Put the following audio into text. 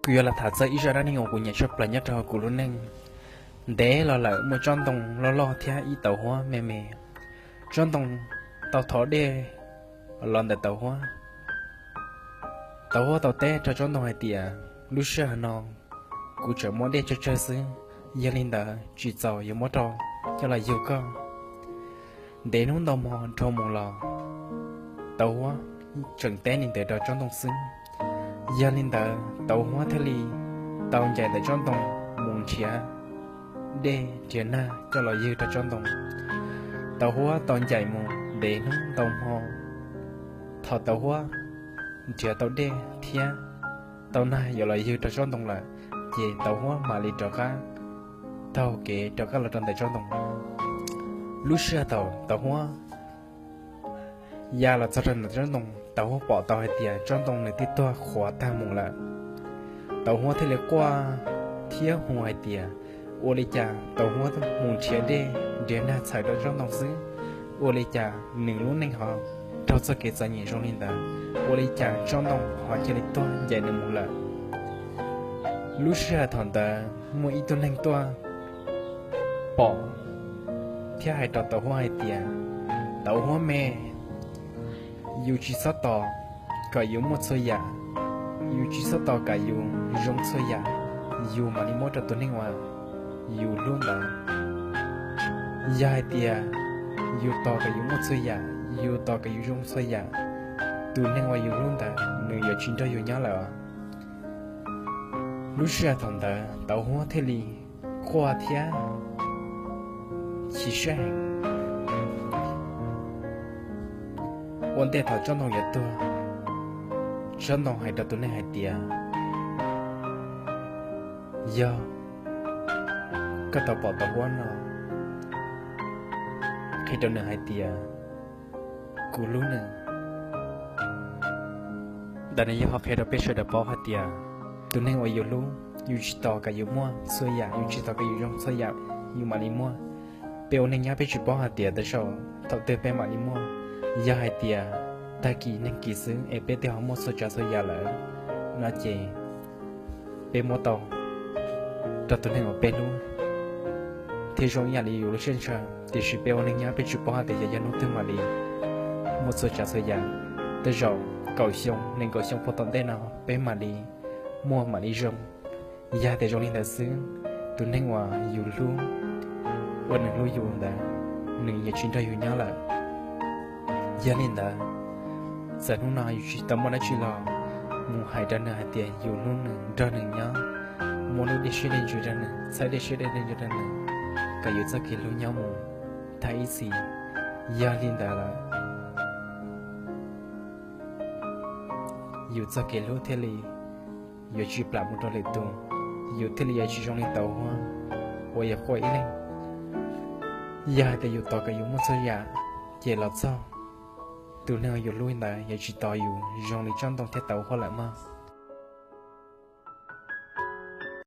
Kuv yuav los tham txog ib zaj dab neeg uas kuv nyiam tshaj plaws nyob rau hauv kuv lub neej. Ntev los lawm muaj tsob ntoo loj loj thiab ib tauv huab me me. Tsob ntoo tau thov dej los ntawm tauv huab. Tauv huab tau teb rau tsob ntoo hais tias, lub sij hawm no kuv tseem muaj dej tsawg tsawg xwb, yog li ntawd tsis txaus yuav muab rau coj los yug koj. Ntev hnub ntau hmo dhau mus los, tauv huab tseem teb li ntawd rau tsob ntoo xwb. Yog li ntawd tauv huab thiaj li tau ncaim ntawm tsob ntoo mus nrhiav dej nrhiav nag coj los ywg rau tsob ntoo. Tauv huab tau ncaim mus ntev hnub ntau hmo, thaum tauv huab nrhiav tau dej thiab tau nag yuav los ywg rau tsob ntoo lawm, ces tauv huab mam li rov qab taug kev rov qab los rau ntawm tsob ntoo. Lub sij hawm thaum tauv huab ya los txog rau ntawm tsob ntoo, tauv huab pom tau hais tias tsob ntoo nws twb tuag qhuav tag mus lawm. Tauv huab thiaj li quaj thiab hu hais tias, ua li cas tauv huab mus nrhiav dej nrhiav nag txhawm rau tsob ntoo xwb, ua li cas nws lub neej ho raug txoj kev txom nyem zoo li ntawd, ua li cas tsob ntoo ho cia li tuag ncaim nws mus lawm. Lub sij hawm thaum ntawd muaj ib tug neeg tuaj pom thiab hais rau tauv huab hais tias, tauv huab me, yus tsis txhob tos kom yus muaj txhua yam, yus tsis txhob tos kom yus zoo txhua yam, yus mam li muab rau tus neeg uas yus hlub ntawd. Yog hais tias yus tos kom yus muaj txhua yam, yus tos kom yus zoo txhua yam, tus neeg uas yus hlub ntawd nws yuav tsis nrog yus nyob lawm. Lub sij hawm thaum ntawd tauv huab thiaj li quaj thiab chim siab heev. Ua ntej thaum tsob ntoo yuav tuag, tsob ntoo hais rau tus neeg hais tias, yog koj tau pom tauv huab no, qhia rau nws hais tias kuv hlub nws. Ntawm no yog qhia rau peb sawv daws paub hais tias tus neeg uas yus hlub, yus tsis tos kom yus muaj txhua yam, yus tsis tos kom yus zoo txhua yam, yus mam li muaj. Peb ua neej nyob peb tsis paub hais tias tej zaum thaum twg peb mam li muaj. Yog hais tias tag kis neeg kis xwb es peb twb ho muaj txhua tsav txhua yam lawm no ces peb muab tau rau tus neeg uas peb hlub thiaj zoo ib yam li yus lub siab ntshaw. Tiam sis peb ua neej nyob peb tsis paub hais tias yog hnub twg mam li muaj txhua tsav txhua yam. Tej zaum kaum xyoo nees nkaum xyoo puag tom ntej no peb mam li muaj mam li zoo. Yog tias zoo li ntawd xwb, tus neeg uas yus hlub, uas nws hlub yus ntawd, nws yuav tsis nrog yus nyob lawm. Yog li ntawd, txawm hnub no yus tsis tau muaj dab tsi los mus hais rau nws hais tias yus hlub nws, nrog nws nyob, muab lub dej siab dej ntsws rau nws, txhawb dej siab dej ntsws rau nws, kom yus txoj kev hlub nyob mus thaj ib txhis. Yog li ntawd lawm, yus txoj kev hlub thiaj li yuav tsis plam mus rau lwm tus, yus thiaj li yuav tsis zoo li tauv huab uas yog quaj ib leeg. Yog hais tias yus tos kom yus muaj txhua yam, ces los txog tus neeg uas yus hlub ntawd yuav tsis tos yus zoo li tsob ntoo thiab tauv huab lawm mog.